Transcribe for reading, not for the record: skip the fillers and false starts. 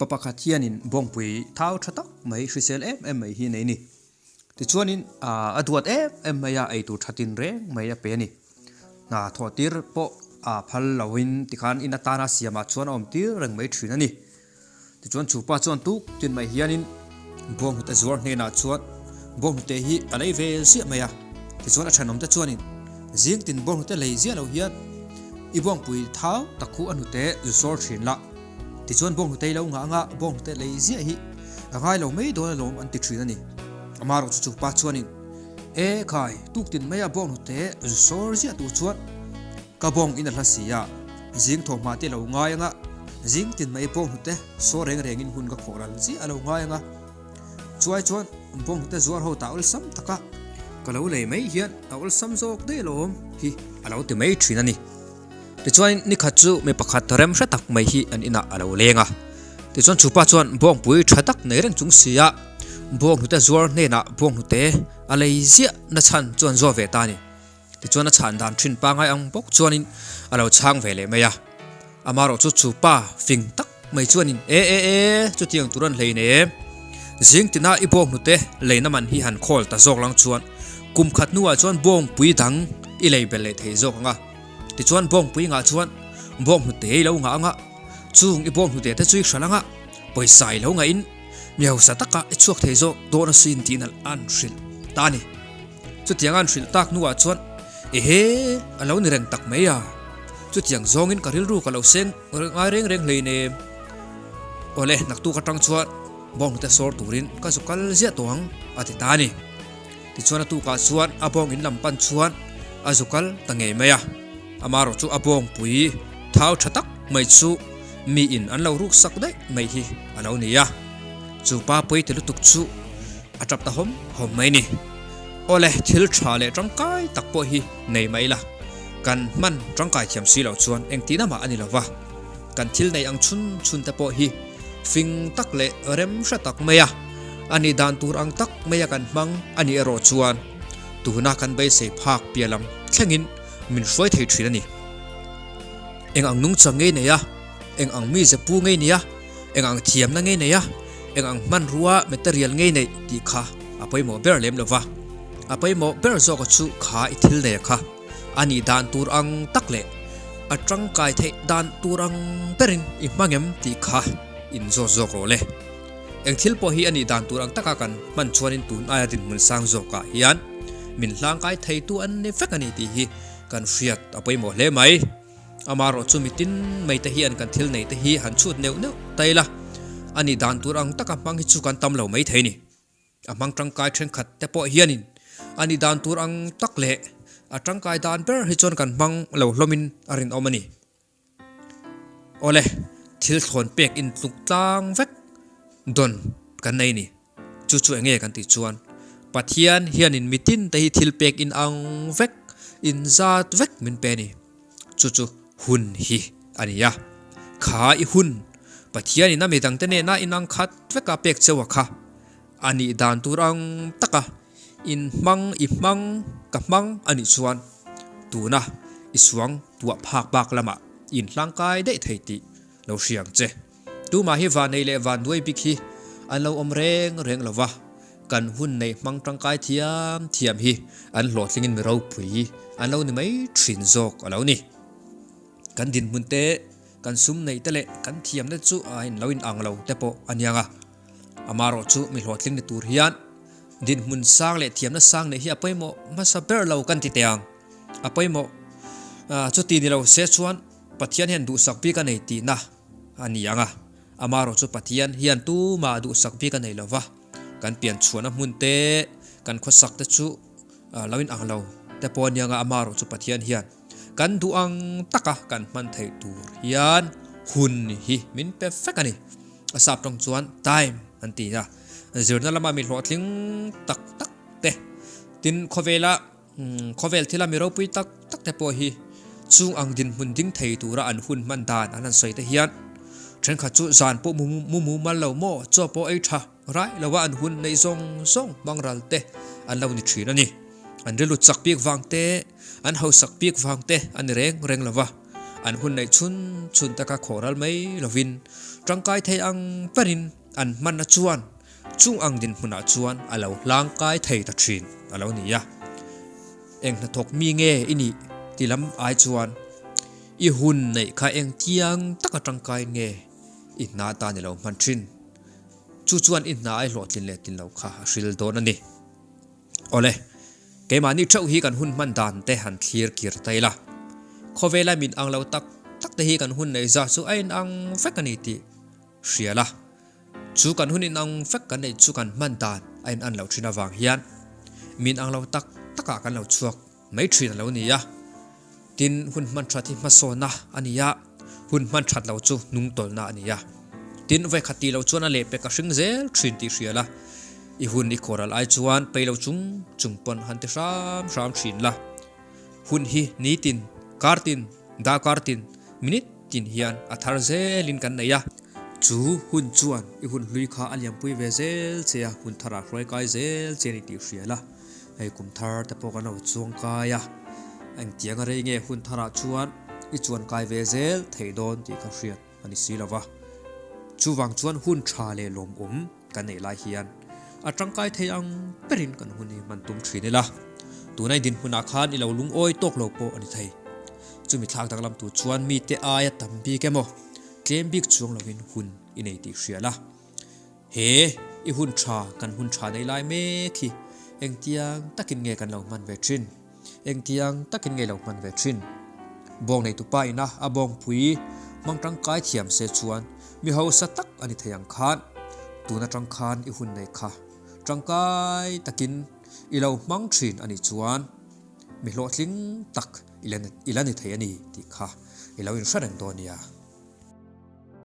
Pa pakhat hianin bawngpui thau tha tak mai hrisel em em mai hi a nei a ni. Tichuanin a duat em em mai a, eitur tha tin reng mai a pe a ni. Hna thawh tir pawh a phal loin tikhan in atana siamah chuan a awm tir reng mai thin a ni. Tichuan chu pa chuan tuk tin mai hianin bawnghnute zuar hnenah chuan bawnghnute hi a lei ve ziah mai a. Tichuan a thenawmte chuanin zing tin bawnghnute lei ziah lo hian i bawngpui thau tak khu a hnute zu sawr thin la. Tichuan bawnghnute i lo ngah anga bawnghnute lei ziah hi a ngai lo mai dawn alawm an ti thin a ni. Amaherawhchu chu pa chuanin E khai, tuk tin maia bawnghnute zu sawr ziah tur chuan Ka bawng in a hla si a, zing thawhhma te lo ngai anga, zing tin mai bawng hnute saw reng rengin hun ka khawh ral ziah a lo ngai anga. Chuai chuan bawng hnute zuar ho tah awlsam taka ka lo lei mai hian a awlsam zawk daih alawm hi a lo ti mai thin a ni. Tichuan nikhat chu mi pakhat rem hre tak mai hi an inah a lo leng a. Tichuan chupa chuan bawngpui tha tak nei reng chung si a, bawng hnute zuar hnenah bawng hnute a lei ziah na chhan chuan zuah ve ta a ni. Tichuan a chhan dan thin pangai ang bawk chuanin a lo chhang ve leh mai a. Amaherawhchu chu pa fing tak mai chuanin E e e, chutiang tur an hlei ne. Zing tina i bawng hnute leina man hi han khawl ta zawk lang chuan kum khat hnuah chuan bawngpui dang i lei belh leh thei zawk ang a. Tichuan bawngpui ngah chuan bawng hnute i lo ngah ang a, chung i bawng hnute te chu i hralh ang a, pawisa i lo ngahin mi hausa taka i chhuak thei zawk dawn asin tiin an hrilh ta a ni. Chutiang an hrilh tak hnuah chuan Ehe, a lo ni reng tak mai a, chutiang zawngin ka rilru ka lo seng ngai reng reng hleinem. Awle, naktuk atang chuan bawnghnute sawr turin ka zu kal ziah tawh ang, a ti ta a ni. Tichuan a tukah chuan a bawng in lam pan chuan a zu kal ta ngei mai a, amaherawh chu a bawngpui thau tha tak mai chu miin an lo ruksak daih mai hi a lo ni a. Chu pa pawi ti lutuk chu a tap ta hawm hawm mai ni. Awle, thil tha leh tangkai tak pawh hi nei mai la, kan hman tangkai thiam si loh chuan engtin amah a ni lo va. Kan thil nei ang chhun chhun te pawh hi fing tak leh rem hre tak mai a, a nih dan tur ang tak mai a kan hmang a nih erawh chuan tuna kan beisei phak piah lam thlengin min hruai thei thin a ni. Eng ang nungchang ngei nei a, eng ang mize pu ngei nia, Eng ang thiamna ngei nei a, eng ang hmanrua material ngei neih tih kha a pawimawh ber lem lo va. A pawimawh ber zawka chu kha i thil nei a kha a nih dan tur ang tak leh a tangkai theih dan tur ang berin i hmang em tih kha inzawt zawk rawh le. Eng thil pawh hi a nih dan tur ang taka kan hman chuanin tun aia dinhmun sang zawkah hian min hlangkai theitu an ni vek a ni tih hi kan hriat a pawimawh hle mai. Amaherawh chu mitin mai te hian kan thil nei te hi han chhut neuh neuh ta ila, a nih dan tur ang taka hmang hi chu kan tam lo mai thei ni. A hmang tangkai thenkhat te pawh hianin a nih dan tur ang tak leh a tangkai dan ber hi chuan kan hmang lo hlawmin a rinawm a ni. Awle, thil thlawn pek intluk tlang vek dawn kan nei ni. Chu chu enge kan tih chuan Pathian hianin mitin te hi thil pek in ang vek, in zat vek min pe a ni. Chu chu hun hi a ni a. Kha i hun, Pathianin a midangte nena inang khat veka pek cheu a kha a nih dan tur ang taka in hmang i hmang ka hmang a nih chuan tuna i suang tuah phak bak lamah i inhlangkai daih thei tih lo hria ang che. Tumah hi van nei leh van duai bik hi an lo awm reng reng lo va, kan hun nei hmang tangkai thiam thiam hi an hlawhtlingin mi ropui an lo ni mai thin zawk a lo ni. Kan dinhmun te, kan sum neih te leh kan thiamna chu a in lo in ang lo te pawh a niang a. Amaherawh chu mi hlawhtling ni tur hian dinhmun sang leh thiamna sang neih hi a pawimawh hmasa ber lo kan ti teh ang. A pawimawh chuti ni lo se chuan Pathian hian duhsak bik a nei tihna a ni ang a, amaherawh chu Pathian hian tumah duhsak bik a nei lo va, kan pian chhuahna hmun te, kan khawsak te chu lo in ang lo te pawh a ni ang a, amaherawh chu Pathian hian kan duh ang taka kan hman theih tur hian hun hi min pe vek a ni. A sap tawng chuan time an ti a, zirna lama mi hlawhtling tak tak te, tin khawvela Khawvel thila mi ropui tak tak te pawh hi chung ang dinhmun ding thei tura an hun hman dan an han sawi te hian thenkhat chu zan pawh mu mumal lo maw chaw pawh ei tha rai lova an hun neih zawng zawng hmang ral te an lo ni thin a ni. An rilru chak bik vang te, an hausak bik vang te a ni reng reng lova, an hun neih chhun chhun taka khawh ral mai lovin. Tangkai thei ang berin an hmanna chuan chung ang dinhmunah chuan a lo hlangkai thei ta thin a lo ni a. Eng hnathawk mi nge i nih ti lam ai chuan i hun neih kha engtiang taka tangkai nge i hna atan i lo hman thin? Chu chuan i hna ai hlawhtlin leh tlin lo kha a hril dawn a ni. Awle, keimahni theuh hi kan hun hman dan te han thlir kir ta ila. Khawvela min ang lo tak tak te hi kan hun neih zah chu a inang vek a ni tih hria la. Chu kan hun inang vek kan neih chu kan hman dan a inan loh thin avang hian min ang lo tak takah kan lo chhuak mai thin a lo ni a. Tin, hun hman that hi hmasawnna a ni a, hun hman that lo chu hnungtawlhna a ni a. Tin, vawikhat tih loh chuan a lehpek a hring zel thin tih hria la, i hun i khawral ai chuan pei lo chung chung pawn han ti hram hram thin la. Hun hi nitin, kartin, darkartin, minute tin hian a thar zelin kan nei a. Chu hun chuan i hun hlui kha a liampui ve zel che a, hun tharah hruai kai zel che a ni tih hria la. Hei kum thar te pawh kan lo chuang kai a, engtiang a rei nge hun tharah chuan i chuan kai ve zel theih dawn tih ka hriat a ni si lo va. Chuvang chuan hun tha leh lawmawm kan neih lai hian a tangkai thei ang berin kan hun hi hman tum thin ila. Tuna i dinhmunah khan i lo lungawi tawk lo pawh a ni thei. Chumi thlak danglam tur chuan mite aia tam bik emaw tlem bik chuang lovin hun i nei tih hria la. He i hun tha, kan hun tha nei lai mek hi engtiang takin nge kan lo hman ve thin? Engtiang takin nge lo hman ve thin? Bawng neitupa ina a bawngpui hmang tangkai thiam se chuan mi hausa tak a ni thei ang khan tun atang khan i hun nei kha tangkai takin i lo hmang thin a nih chuan mi hlawhtling tak i la ni thei a ni tih kha i lo inhre reng dawn nia.